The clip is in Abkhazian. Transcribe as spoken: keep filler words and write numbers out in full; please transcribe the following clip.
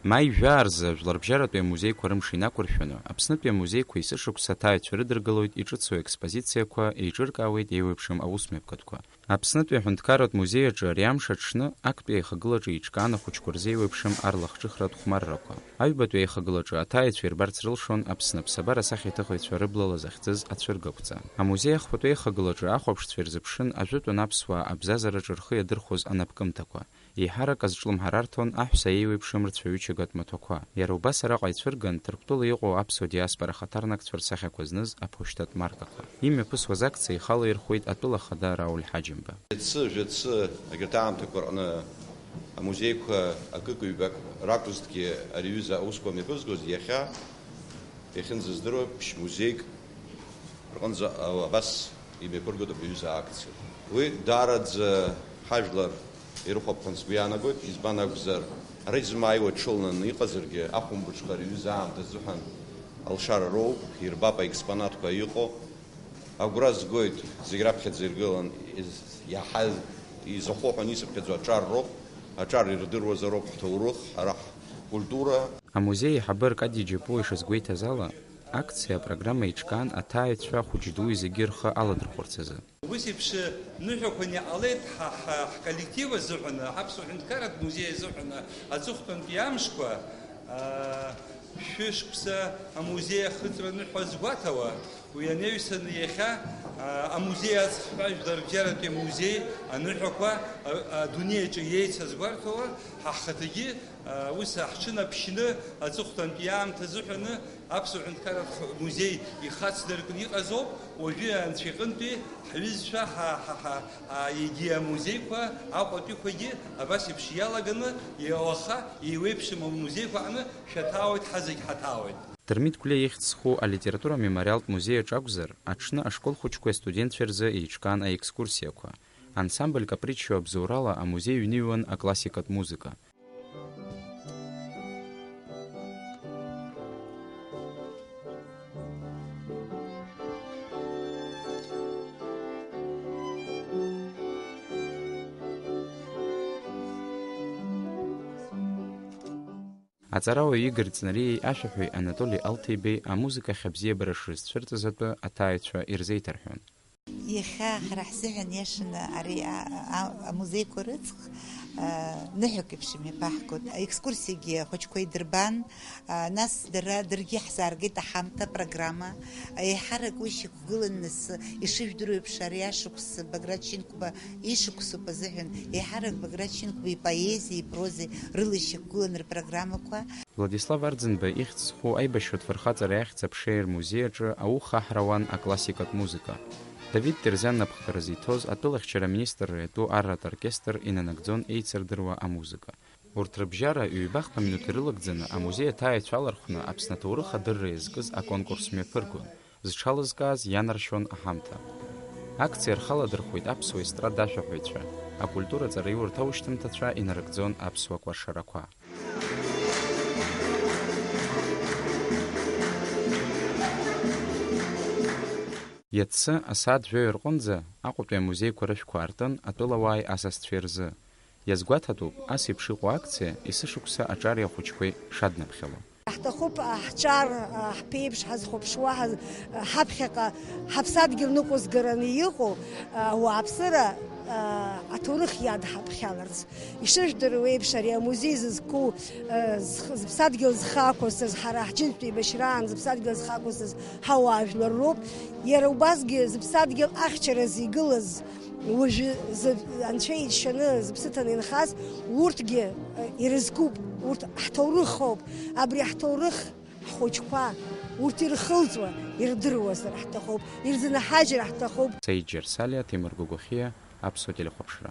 Маи жәаа рзы Жәларбжьаратәи амузеиқәа рымш инақәыршәаны, Аԥснытәи амузеиқәа есышықәса аҭааҩцәа рыдыргылоит иҿыцу аекспозициақәа, еиҿыркаауеит еиуеиԥшым аусмҩаԥгатәқәа. Аԥснытәи аҳәынҭқарратә музеи аҿы ари амш аҽны актәи аихагылаҿы еиҿкаан ахәыҷқәа рзы еиуеиԥшым арлахҿыхратә хәмаррақәа. Аҩбатәи аихагылаҿы аҭааҩцәа ирбарц рылшон Аԥсны аԥсабара асахьаҭыхыҩцәа рыблала захьӡыз ацәыргақәҵа. Амузеи ахԥатәи аихагылаҿы ахәаԥшцәа ирзыԥшын ажәытәан аԥсуаа абзазараҿы рхы иадырхәоз анапкымҭақәа. Еиҳарак азҿлымҳара арҭон аҳәса еиуеиԥшым рцәаҩычагатә маҭәақәа. Иара убас араҟа ицәырган Ҭырқәтәыла иҟоу аԥсуа диаспора ахаҭарнакцәа рсахьақәа зныз аԥошьҭатә маркақәа. Имҩаԥысуаз акциа ихала ирхәеит атәыла ахада Рауль Ҳаџьымба. Шәацы, жәацы, егьырҭ аамҭақәа рҟны амузеиқәа акык-ҩбак ракәызҭгьы ари аҩыза аусқәа мҩаԥызгоз, иахьа иахьынӡаздыруа ԥшь музеик рҟынӡа, а, абас имҩаԥыргоит абри аҩыза акциа. Уи даараӡа ҳажәлар ирыхәаԥхьан сгәы иаанагоит, избан акәзар, ара измааиуа ҽылнаны иҟазаргьы, ахәымбыҽха ари аҩыза аамҭа азыҳәан алшара роуп, ирбап аекспонатқәа иҟоу. Агәра згоит, зегь раԥхьаӡа иргылан, из-, иаҳа изахәо ҳәа исыԥхьаӡо аҿар роуп, аҿар ирдыруазароуп ҳҭоурых, ҳара ҳкультура. Амузеи аиҳабы Аркади Џьапуа ишазгәеиҭаз ала, акциа апрограмма еиҿкаан аҭааҩцәа хәыҷ-дуи зегьы рхы аладырхәырц азы. Убыс еиԥш ныҳәақәа иҟалеит ҳа, ҳа, ҳколлектив азыҳәаны, ҳаԥсуа ҳәынҭқарратә музеи азыҳәаны аҵыхәтәантәи амшқәа, аа, шәышықәса амузеи ахыҵра ныҳәа згәаҭауа, уи анаҩсаны иахьа, аа, амузеи аҵхҳәа Жәларбжьаратәи амузеи аныҳәақәа, а, адунеи аҿы иеицазгәарҭауа, ҳа ҳхаҭагьы, аа, ус ҳҽынаԥшьны аҵыхәтәантәи аамҭа азыҳәаны Аԥсуа ҳәынҭқарратә музеи ихацдыркны иҟазоуп, уажәы Анцәа иҟынтәи ҳҩызцәа, ҳа, ҳа, ҳа, а, егьи амузеиқәа, Аҟәатәиқәагьы абас еиԥш иалаганы, уаха еиуеиԥшым амузеиқәа аҟны шәаҭаауеит, ҳазегь ҳаҭаауеит. Дырмит Гәлиа ихьӡ зху алитература мемориалтә музеи аҿы акәзар, аҽны ашкол хәыҷқәеи астудентцәеи рзы еиҿкаан аекскурсиақәа. Ансамбль Каприччио абзоурала амузеи ҩныҩуан аклассикатә музыка. Аҵарауаҩ Игорь Ҵнариеи ашәаҳәаҩ Анатоли Алҭеибеи амузыкахь абзиабара шрызцәырҵыз атәы аҭааҩцәа ирзеиҭарҳәон. Иахьа ҳара ҳзыҳәан иашаны ари а-, а-, амузеиқәа рыҵх, а, ныҳәак еиԥш имҩаԥаҳгоит. Аекскурсиагьы ахәыҷқәа идырбан, а, нас дара, даргьы ҳзааргеит аҳамҭа, апрограмма. Еиҳарак уи шьақәгылан нас, ишыжәдыруа еиԥш, ари ашықәс Баграт Шьынқәба ишықәсоуп азыҳәан, еиҳарак Баграт Шьынқәба ипоезиеи ипрозеи рыла ишьақәгылан рпрограммақәа. Владислав Арӡынба ихьӡ зху аибашьратә фырхаҵара иахьӡ аԥшеи рмузеи аҿы ауха аҳра ауан аклассикатә музыка. Давид Терзиан напхгара зиҭоз атәылахьчара аминистрра иатәу арратә оркестр инанагӡон еицырдыруа амузыка. Урҭ рыбжьара ҩбахԥа минуҭ ирылагӡаны амузеи аҭааҩцәа алархәны Аԥсны аҭоурых адырра иазкыз аконкурс мҩаԥыргон. Зҽалызкааз ианаршьон аҳамҭа. Акциа рхаладырхәит аԥсуа естрада ашәаҳәаҩцәа, акультура ҵараиурҭа аушьҭымҭацәа инарыгӡон аԥсуа кәашарақәа. Иацы асааҭ жәаҩа рҟынӡа Аҟәатәи амузеиқәа рышәқәа аартын атәылауааи асасцәеи рзы. Иазгәаҭатәуп, ас еиԥш иҟоу акциа есышықәса аҿари ахәыҷқәеи шаднаԥхьало. Ҳҭахуп, а, ҳҿар, а, ҳԥеиԥш, ҳазхәаԥшуа, ҳаз-, ҳаԥхьаҟа ҳаԥсадгьыл ныҟәызгараны иҟоу, а, ауааԥсыра, а, аҭоурых иадҳаԥхьаларц. Ишыжәдыруа еиԥш, ари амузеи зызку, а, зх-, зыԥсадгьыл зхы ақәызҵаз, ҳара ҳџьынџьтәи еибашьраан зыԥсадгьыл зхы ақәызҵаз ҳауаажәлар роуп. Иара убасгьы зыԥсадгьыл ахьчараз игылаз, уажәы зы-, Анцәа иџьшьаны зыԥсы ҭаны инхаз, урҭгьы, э, ирызкуп, урҭ ҳҭоурых ауп, абри ҳҭоурых ҳхәыҷқәа урҭ ирхылҵуа, ирдыруазар ҳҭахуп, ирзынаҳажьыр ҳҭахуп. Саид Џьарсалиа, Ҭемыр Гогохиа, Аԥсуа телехәаԥшра.